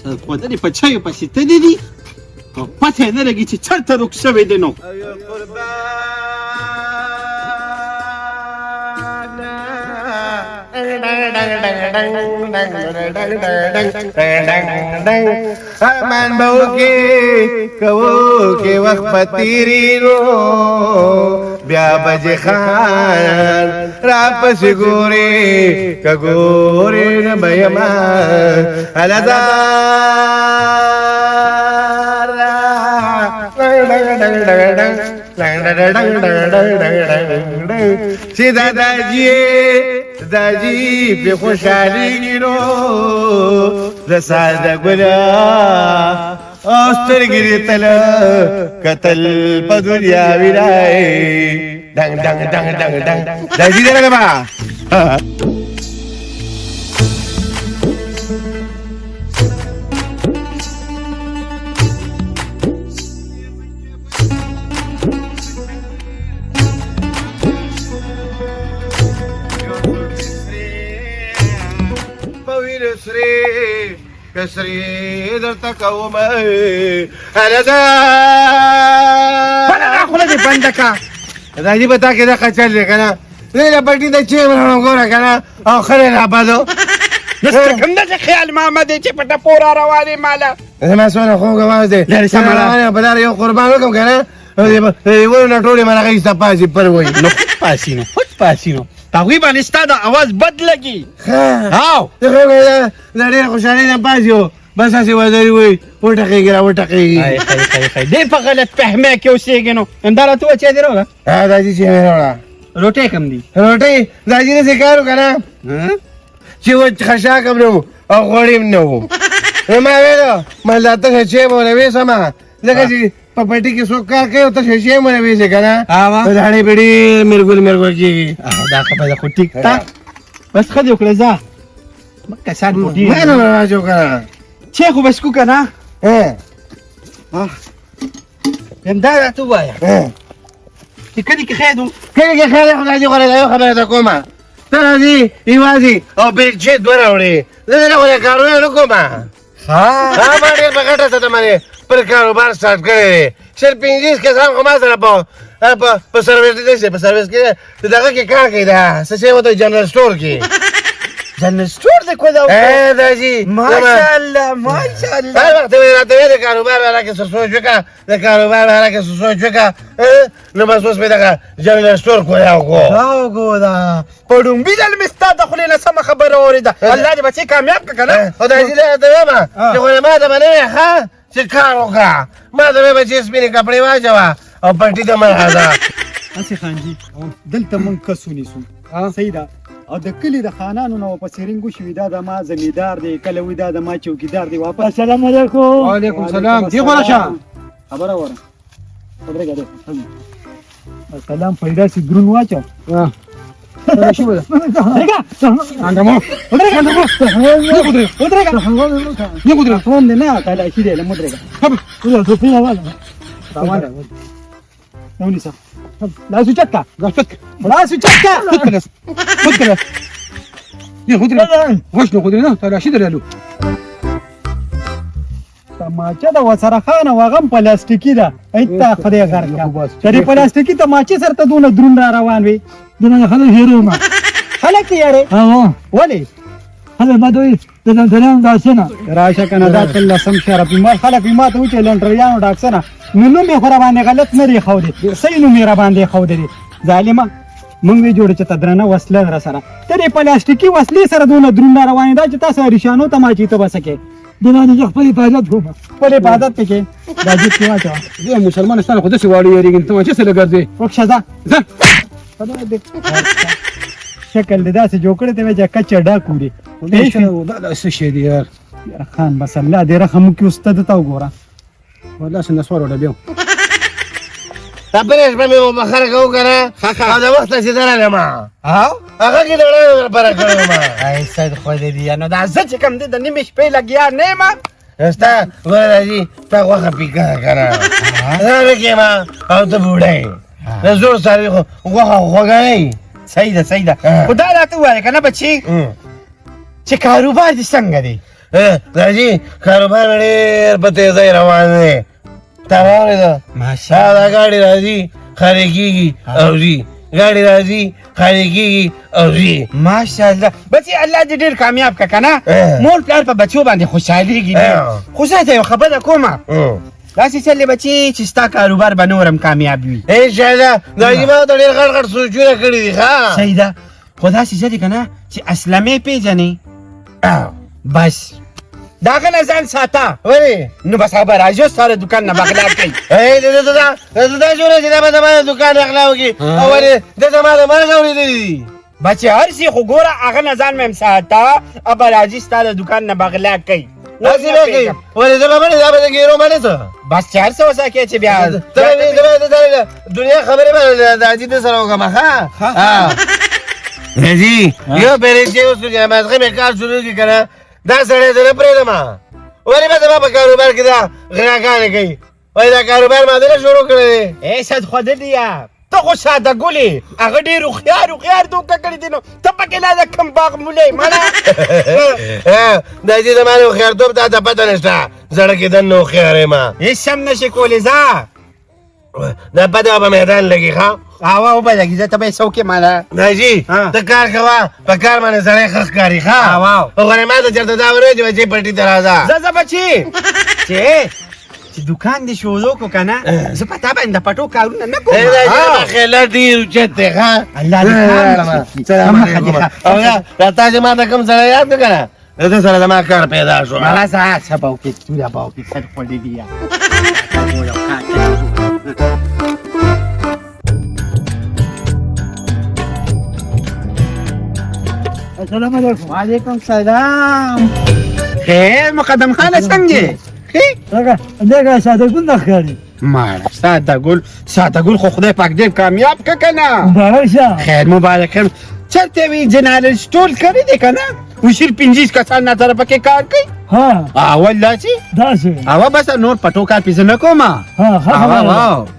سرخودنې په چایو پسې تللي دي او پته یې نه لګي چې چېرته ورک شوی دی نو. ارمان به وکې کوو کې وخت په تېرېږو بیا به چې خان راپسې ګورې که ګورې نه به یمه هله ځه چې داداجي داداجي په خوشحالېږي نو د ساده ګله او سترګې دې تل کتل په دنیا ویرای ډنګ ډنګ ډنګ ډنګ ډنګ داداجي درنه با. کسرې درته کوم هله ده بله دا خوله دې بنده که. دا دې په تا کې دغه چل دی که نه؟ زه له پټي ته چې ورغلم ګوره که نه او ښه را بدو. نو ستا کوم داسې خیال ماما دی چې په ټپو را روان یې ماله؟ زما څونه خوږ اواز دی. لرې شه مړه. په لاره یو قربان وکړم که نه ونو نه ټولې مرغۍ ستا پاسي پر وایي. نو خود پاسي نو خود پاسي نو په هغوی باندې ستا د اواز بد لګي. ښه او د ډېر خوشحالۍ نه پاسي و بس هسې وزري وایي وټقېږي را وټقېږي. ډېر په غلط فهمۍ کې اوسېږې نو همدا راته ووایه چې دې راوړه. ها داجي چې مې راوړه. روټۍ کوم دي؟ روټۍ داجي داسې کار وکړه نه چې وچ خشاک هم نه وو او غوړي هم نه وو. نو ما ویل ما دا تشه چای به ونه ویسم ځکه چې په پټي کې څوک کار کوي او تشه چای هم ونه ویسي که نه نو داڼې به ډېر مرګول مرګول کېږي. دا خبره خو ټیک ده بس ښه دې وکړه ځه کسان خو ډېر ما نه راځو که نه چای خو بس کو که نه همدا راته ووایه چې کلي کې خیر و؟ کلي کې خیر دی خو داسې غوره یو خبره درته کومه ته راځي یوازې او بېلچې دوه راوړې زه درنه غوره کارونه نه کوم. ها ما ډېر په غټه سطح باندې خپل کاروبار سټارټ کړی دی. 20 25 کسان خو ما سره په په سرویس دی په سرویس کې دغه کې کار کوي دا څه شی ورته جنرال سټور کې. جنرال سټور دی کودا؟ داجي ماشاءالله ماشاءالله. هر وخت مې راته ویل د کاروبار باره کې څه سوچ وکړه د کاروبار باره کې څه سوچ وکړه نو بس اوس مې دغه جنرال سټور کویا وکړو. دا وګوره په ړومبي ځل مې ستا د خولې نه سمه خبره واورېده. الله دې بچې کامیاب کړه که نه. خو داجي راته وایم چې خو ما ته به نه وایې ښه چې کار وکړه ما ته وایې بچې سپینې کپړې واچوه او پټي ته مه راځه. هسې خانجي دلته مونږ کس ونیسو صحیح ده او د کلي د خانانو نه ورپسې رنګ وشي وي دا د ما زمیندار دی کله وي دا د ما چوکیدار دی واپس. السلام علیکم. وعلیکم السلام. دی غوره شه خبره وره ودرېږه سلام پیدا سي درون واچو. ونیسه لاس اوچت کا لاس اوچت کا. خد كده دي خدري وشنو خدري نه تلاشي درلو. تماچه د وسره خان او هغه هم پلاستیکي ده ایته خدای غرق کړه د دې پلاستیکي تماچې سره ته دونه درون را روان وي. دونه خلک هیرو ما خلک یې هغه ولې خلک ما دوی د لنډریانو ډاکسنه راشه که نه دا تل لسم شرف ما خلک ما ته وچې لنډریانو ډاکسنه نو نوم یې خو راباندې غلط نه دی ښودی صحیح نوم یې راباندې ښودی دی ظالمه. مونږ وی جوړ چې ته درنه وسله در سره ته دې پلاستیکي وسلې سره دونه درون را روان دا چې تاسو ریشانو ته ماچې ته بس کې دونه زه خپل حفاظت کوم خپل حفاظت پکې دا جیب کې واچوه. دې مسلمانستان خو داسې واړه یېرېږي ته چې څه ګرځې وکشه ځه ځه شکل دې داسې جوړ کړی ته چې کچه ډاک وري. دا څه شی دی یار؟ خان بس الله دې رحم وکړي اوس ته ده ته وګوره. والله څه نسوار ولا بیا. بله شپه مې وبخښنه کوو که نه، او د وخته چې درغلم هغه کې د وړاندې درپاره کړی وم. ای سید خدای دې، نو دا زه چې کوم دی د نیمې شپې لګیا نه یم. ستا ګوره راځي، تا غوښه پیکه ده که نه، زه نه یم او ته بوډۍ یې، د زوړ څاروي خو غوښه خوږه نه وي. صحیح ده، صحیح ده. خو دا راته ووایه که نه بچي چې کاروبار دې څنګه دی؟ راځي، کاروبار مې ډېر په تېزۍ روان دی. تا واورېده؟ ماشاءالله. دا ګاډي راځي، خالي کېږي او ځي، ګاډي راځي، خالي کېږي او ځي. ماشاءالله بچي، الله دې ډېر کامیاب کړه که نه. مور پلار په بچو باندې خوشحالېږي. خو زه ته یو خبره کومه، داسې چل دی بچي چې ستا کاروبار به نور هم کامیاب وي انشاءالله. دا چې ما ته ډېر غټ غټ سوچونه کړي دي. ښه صحیح ده، خو داسې څه دي که نه چې اسلمې پېژنې، بس د هغه نه ځان ساته. ولې؟ نو بس هغه به راځي او ستا د دوکان نه به غلا کوي. ای د دا دا جوړه چې دا به زما د دوکان غلا وکړي، او ولې ده زما د مرګ اورېدلي دي؟ بچې هر څه خو ګوره، هغه نه ځان مې هم ساته، هغه به راځي ستا د دوکان نه به غلا کوي. داسې به کوي؟ ولې زه به منې، دا به د ګیرو منې څه؟ بس چې هر څه وسه کې چې بیا ته به دنیا خبرې به د حاجي ده سره وکړم. ښه راځي، یو پېرې چې اوس چې مازغه مې کار شروع کړي که نه، دا سړی زه نه پرېږدم. ولې به زما په کاروبار کې دا غلاګانې کوي؟ ولې دا کاروبار ما دله شروع کړی دی. ای سد خوده ته خو ساده ګلې، هغه ډېر هوښیار هوښیار دوکه کړي دي، نو ته پکې لا د کوم باغ مولې مړه. دا چې زما د هوښیارتوب تا ته پته نشته، زړه کې دننه هوښیار یم. هېڅ هم نه شې کولی. ځه دا پته به میدان لګي. ښه هوا وبه لګي، زه ته به یې څه وکړې ماله. ناجي ته کار کوه، په کار باندې سړی ښه ښکاري. ښه وګورې ما ته چېرته دا ونه چې بچې پټي ته راځه. ځه ځه بچې، چې دوکان دې شروع کړو که نه، زه په تا باندې د پټو کارونه نه کوم. خیله ډېر اوچت دی. ښه الله دې سلام علیکم. او دا تاسې ما ته کوم سړی یاد کړه که نه، د ده سره زما کار پیدا شو. مالا ځه څه به وکړې، توره به وکړې، سر خوړلې دي. السلام علیکم. وعلیکم السلام. خیر مقدم خانه، څنګه یې؟ څنګه دغه ساده ګل نه ښکاري؟ ماړه ساده ګل، ساده ګل خو خدای پاک ډېر کامیاب که که نه. مبارک شه. خیر مبارک. خیر چېرته وي جنرال سټور کړی دی که نه، وشیر 25 کسان را سره پکې کار کوي. ها والله چې داسې اوه بس نور پټو کار پې زه نه کوم. ها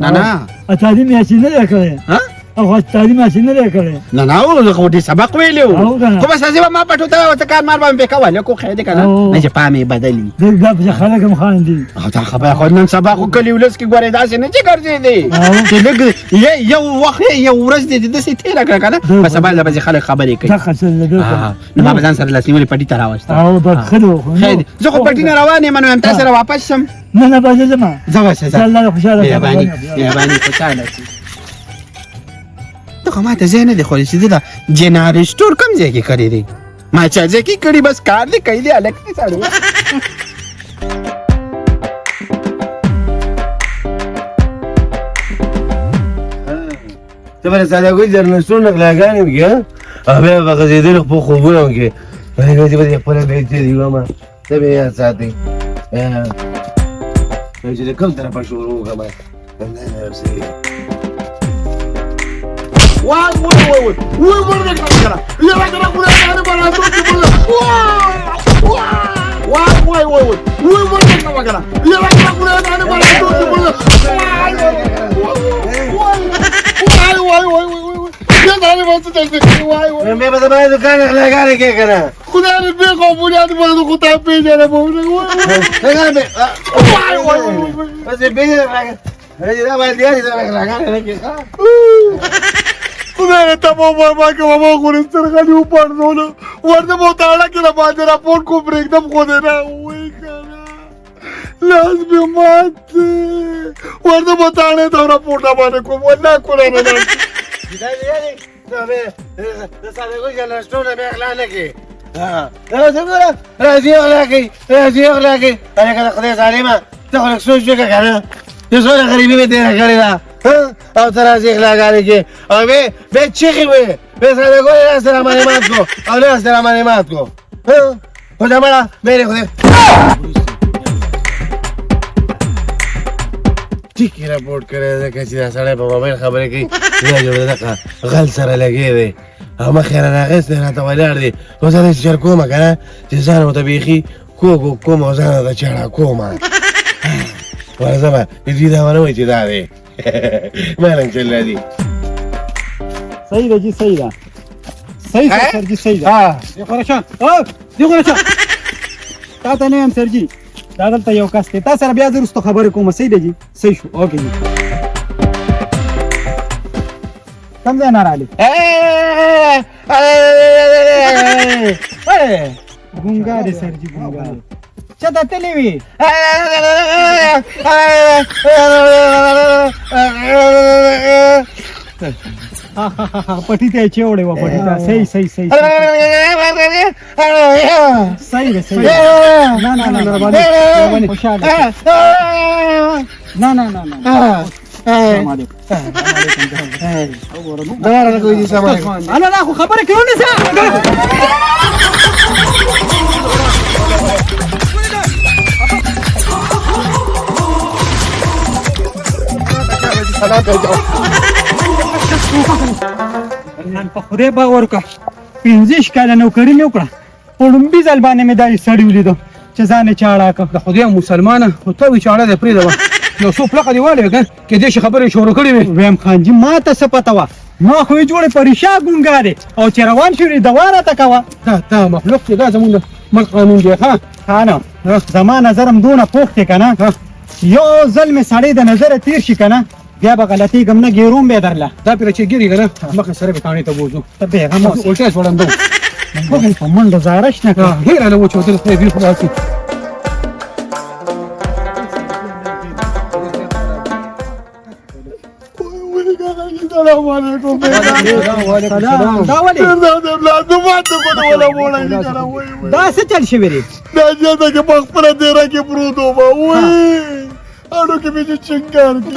نه نه تعلیم یې نه دی کړی. ها او تعلیم یې نه دی کړی. نه نه، زه خو دې سبق ویلی و، خو بس هسې به ما پټو ته ورته کار مار به مې پرې کولی، کو خیر دی که نه، نه چې پام یې بدلي. دا پسې خلک هم خاندي. او دا خبره خو نن سبا خو کلي ولس کې ګورې داسې نه چې ګرځېدې چې لږ یو وخت یو ورځ دې داسې تېره کړه که نه، په سبا له پسې خلک خبرې کوي. نو ما به ځان سره لاس نیولې پټي ته راوسته. خیر دی، زه خو پټي نه روان یم، نو یم تا سره واپس شم. نه نه بس ځم. ځه بس ځه. الله خوشحاله. مهرباني مهرباني، خوشحاله شي. ته خو ما ته ځای نه دی ښودلی چې دا جنرال سټور کوم ځای کې کړی دی. ما چا ځای کې کړي، بس کار دې کوي دی هلک دی سړی. ته به ساده ګل جنرال سټور نه غلاګانې وکړې او بیا به غځېدلې خپل خوبونه وکړې. ولې به دې خپله بېلچه دي ومه، ته به یې یاد ساتې چې د کوم طرفه شروع وکړم. وای وای وای وای وای وای وای وای وای. مې به زما دوکان غلاګانې کې که نه؟ خدای دې بې قبولیات باندې خو تا پېژنم. وای وای بس پېژنم. دا باندې دا غلاګانې نه کې. خدای ته مو ما کې ما خو سترګې وپړزولو، ورته مو تاړه کې باندې راپور کو پرېږدم. خو دې نه وای کنه، لاس مې مات دی، ورته مو تاړه ته راپور نه باندې کوم. والله کوله نه د ساده ګل جنرال سټور نه مې غلا نه کې. راځي غلا کوي، راځي غلا کوي. هلکه د خدای ظالمه، ته خو لږ سوچ وکړه که نه، چې څومره غریبي مې تېره کړې ده، او ته راځې غلاګانې کې او بیا چیغې وې، بیا ساده ګل لاس دې راباندې مات کړو او لاس دې راباندې مات کړو. خو دا مړه بیا دې خدای ټیک یې رپورټ کړی ځکه چې دا سړی په موبایل خبرې کوي، دا جوړ دغه غل سره لګې دی او مخې یې راغیستی راته ولاړ دی. نو زه داسې چل کومه که نه چې ځان ورته بیخي کوږ کوم او ځان ورته چړه کومه. ورځه به د دوی دا ونه وایي چې دا دی. مالم چل راځي. صحیح ده جی، صحیح ده، صحیح ده سر جی، صحیح ده. دی خو راشه، دی خو راشه، تا ته نه یم سر جی، دا دلته یو کس دی، تا سره بیا زه وروسته خبرې کوم. صحیح ده جی، صحیح شو، اوکې جی. کوم ځای نه راغلې؟ ګونګا دی سر جی، ګونګا دی. چا ته تللی وي؟ پټي ته یې چېوړې وه، پټي ته. صحیح صحیح صحیح صحیح ده، صحیح ده. نه نه نه، مهرباني، خوشحاله. نه نه نه نه، السلام علیکم. السلام علیکم. انا لا خو خبره کوي نه. نن په خدای باور وکړه، 25 کاله نوکري مې وکړه، په لومړي ځل باندې مې دا سړی ولیدو چې ځان یې چاړه کړ. د خدای مسلمانه خو ته وی چاړه دی پرېږده، یو څو پلقه دی والې که کېدای شي خبرې شروع کړې وي. ویم خان جي، ما ته څه پته وه، ما خو یې جوړې په ریشا ګونګا دی او چې روان شو دوا راته کوه. دا دا مخلوق چې دا زموږ د ملک قانون دی. ښه ښه نو زما نظر هم دونه پوخ دی که نه، یو ځل مې سړی د نظره تېر شي که نه، بیا به غلطېږم نه، ګېروم به درله. دا پرې چې ګېري که نه مخې سره به تاڼې ته بوځو. ته بېغمه اوسې. الټه ځوړندو په منډه زاره شنه کړه. ډېره نه وچودل، خدای بې خدای کړي. السلام علیکم. دا ولې دا څه چل شوی دی؟ دا چې کې په خپله دیره کې پروت وم، وای اړو کې مې چې چنګار کې.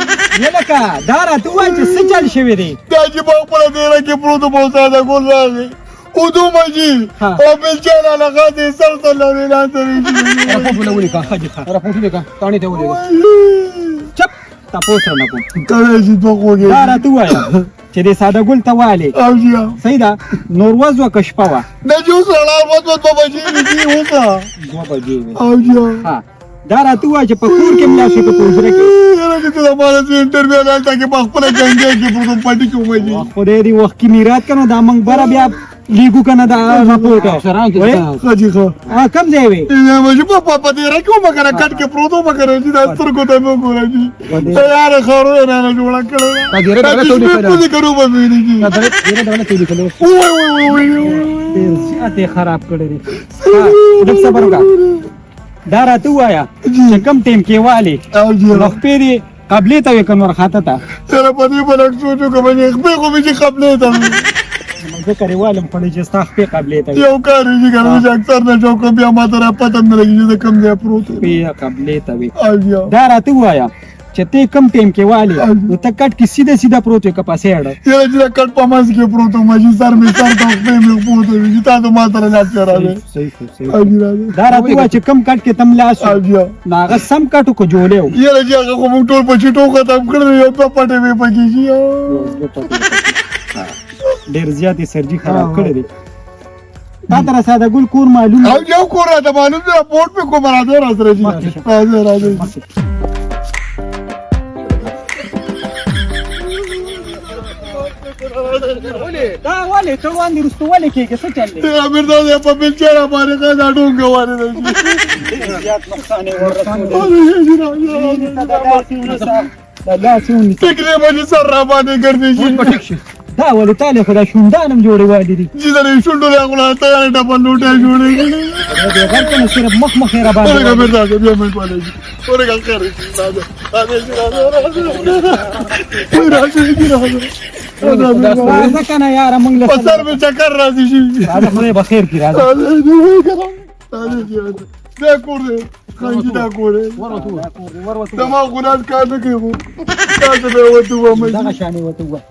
لکه دا راته ووایه چې څه چل شوی دی؟ دا چې په خپله دیره کې پروت وم او ساده ګل راغی اودو مجي او بلچان علاقه دې سر سر لوري لاندې. رپورټ ولا ولیکه، رپورټ ولیکه، تاڼې ته ولېږه. چپ، تپوس رانه کوم. کوی چې دوه خوږې. دا راته ووایه چې دې ساده ګل ته والې. او جی صحیح ده. نور ورځ وه که شپه وه؟ نه چې اوس رڼا وه، 2 بجې وې جي، اوس 2 بجې وې. او جی ها، دا راته ووایه چې په کور کې ملا شو که په حجره کې؟ یاره چې ته زما د انټرویو دلته کې په خپله جنګۍ کې پروت وم، پټي کې وم جي. خدای دې وخت کې میرات که نه، دا موږ بره بیا لیږو که نه دا رپورټ. افسران کې. ښه جي، ښه. کوم ځای وې؟ چې په دیره کې وم که نه، کټ کې پروت وم که نه جي، دا سترګو ته مې وګوره جي، تیاره خاوره یې رانه جوړه کړې ده. دا دیره دغه ته ولیکله. پوزې که روبه مې ویني جي. دا دیره دغه ته ولیکله. وای وای وای وای، ډېر زیات یې خراب کړی دی. لږ صبر وکړه، دا راته ووایه چې کوم ټیم کې والې نو خپې دې قبلې ته وې که نور خاته ته؟ یاره په دې به لږ سوچ وکړم چې خپې خو مې چې قبلې ته وې. زه کریوالم خوړې چې ستا خپې قبلې ته وې. یو کار یې چې که نه چې اکثر نه شو کوم، بیا ما ته را پته هم نه لګي چې زه کوم ځای پروت یم. خپې قبلې ته وې. او دا راته ووایه چې ته کوم ټیم کې والې نو ته کټ کې سیده سیده پروت وې که پسې اړه؟ یاره چې د کټ په منځ کې پروت وم چې سر مې سر ته خپې مې خپو ته وي چې تاسو ما سره لاس راغی. صحیح صحیح. دا راته ووایه چې کوم کټ کې تم لاس نو هغه سم کټ کو جوړې و؟ یاره چې هغه خو موږ ټول په چټو ختم کړل، یو دوه پټې مې پکې شي. ډېر زیات یې سرجي خراب کړی دی. تا ته ساده ګل کور معلوم؟ او یو کور راته معلوم دی، رپورټ مې کوم. راځه راځه راځه راځه. دا ولې ته وړاندې وروسته ولې کېږې؟ څه چل دی؟ امیر دا په بلچه را باندې دا ډونګه واره ده. زیات نقصان یې ورسولی. دا داسې ونیسه. ټیکرې باندې سر را باندې ګرځي. دا ولې تاله خو دا شونډان هم جوړې والي دي. چې د شونډو له غلا ته ډبل لوټه جوړې. دې غر کنه صرف مخ مخ یې را باندې. ورګه مې دا بیا مې پالې. ورګه خیر راځه راځه راځه راځه راځه کنه یاره، موږ له په سر مې چکر راځي شي. راځه، خدای به خیر کړي، راځه. راځه، دا کور دی خانجي، دا کور دی. زما غلام کار نه کوي، خو تاسو به ورته ووایم. دغه شان یې ورته ووایه.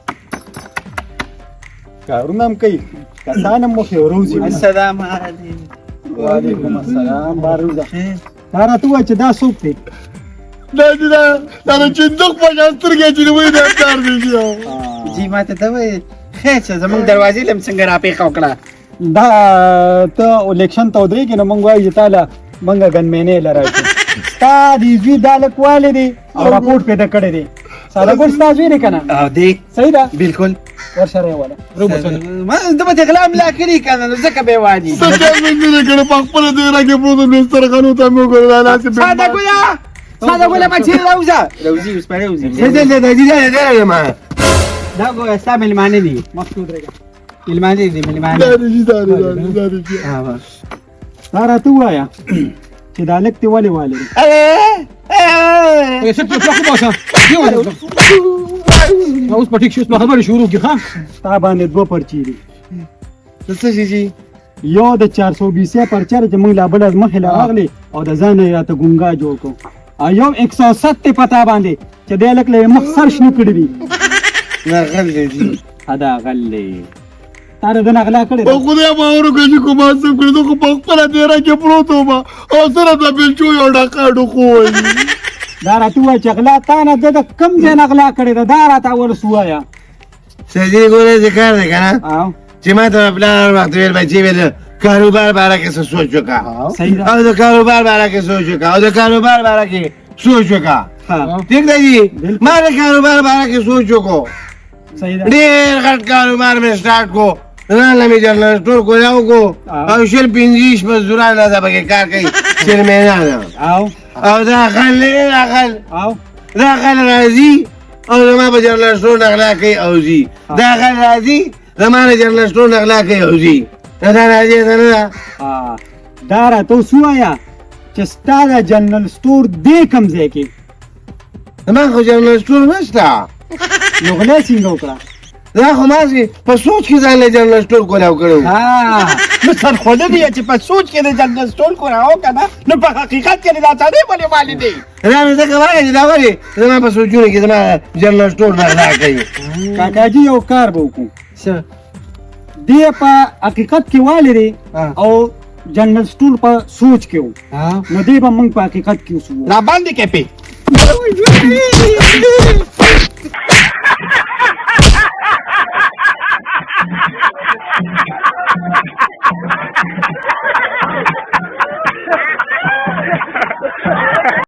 کارونه هم کوي، کسان هم مخې وروځي. السلام علیکم. وعلیکم السلام. باروزه، دا راته ووایه چې دا څوک دی؟ دا دې دا دا د چندوق په شان سترګې چې وایي دا کار دی جی ماته ته وایې خیر شه زمونږ دروازې له هم څنګه راپېښه وکړه. دا ته الیکشن ته ودرېږې نو مونږ وایو چې تا له مونږ ګنمینې له راشو. ستا د زوی دا لکوالی دی او راپورټ پیدا کړی دی. ساده ګل ستا زوی دی که نه؟ او دی. صحیح ده؟ بالکل. ورسره یې وله. ما ده به دې غلا ملا کړي که نه نو ځکه به یې والي. څه چل مې نه دی کړی، په خپله دېره کې پروت وم، بسترخانو ته مې وګوره، دا لاس یې پرې ساده ګله، ساده ګله بچې راوځه. راوځي اوس به راوځي. څه چل دی دا جی دا دی ما دا ګوره ستا مېلمانه دي. مخکې ودرېږه. مېلمانه دي مېلمانه. دا دی جی دا دی دا دی دا دی جی. دا راته ووایه چې دا هلک دې ولې والي دی؟ یې څه په خو باسه یو اوس په ټیک شو، اوس په خبرې شروع کړي. ښه ستا باندې دوه پرچې دي. څه شي جی؟ یو د 420 پرچه ده چې موږ لا بله مخې له راغلې او د ځانه یې راته ګونګا جوړ کړو، او یو 107 دی په تا باندې چې دی هلک له یې مخ سر شنه کړي دي. دا غل دی جی. دا غل دی. تا د ده نه غلا کړې په ده؟ خدای باور وکړه چې کوم څه کړی، زه خو په خپله دېره کې پروت وم او سره د بېلچو یو ډکه ډوخو وایي. دا راته ووایه چې غلا تا نه ده د کوم ځای نه غلا کړې ده؟ دا راته اول څه ووایه. سړي ګوره چې کار دی که نه چې ما ته به پلار هر وخت ویل بچې ویل کاروبار باره کې څه سوچ وکړه، او د کاروبار باره کې سوچ وکړه، او د کاروبار باره کې سوچ وکړه. ټیک دی جی، ما د کاروبار باره کې سوچ وکړو، ډېر غټ کاروبار مې سټارټ کړو، ځان له مې جنرل سټور کولاو کو او 25 مزدوران راته پکې کار کوي چیرمینان. او دا غل دی، دا غل، دا غل راځي او زما په جنرل سټور نه غلا کوي او ځي. دا غل راځي زما له جنرل سټور نه غلا کوي او ځي. دا راځي دا نه ده. دا راته اوس ووایه چې ستا د جنرل سټور دی کوم ځای کې؟ زما خو جنرل سټور نشته. نو غلا څنګه وکړه؟ دا خو ما په سوچ کې ځان له جنرل سټور کولاو کړی. نو سرخوله دی چې په سوچ کې د جنرل سټور کولاو که نه نو په حقیقت کې دا سړی ولې والي دی؟ دا مې ځکه وایي چې دا ولې زما په سوچونو کې زما جنرل سټور نه غلا کوي. کاکاجي یو کار به وکړو، دی په حقیقت کې والي دی او جنرل سټور په سوچ کې و، نو دی به موږ په حقیقت کې اوسو. را باندې کې پې.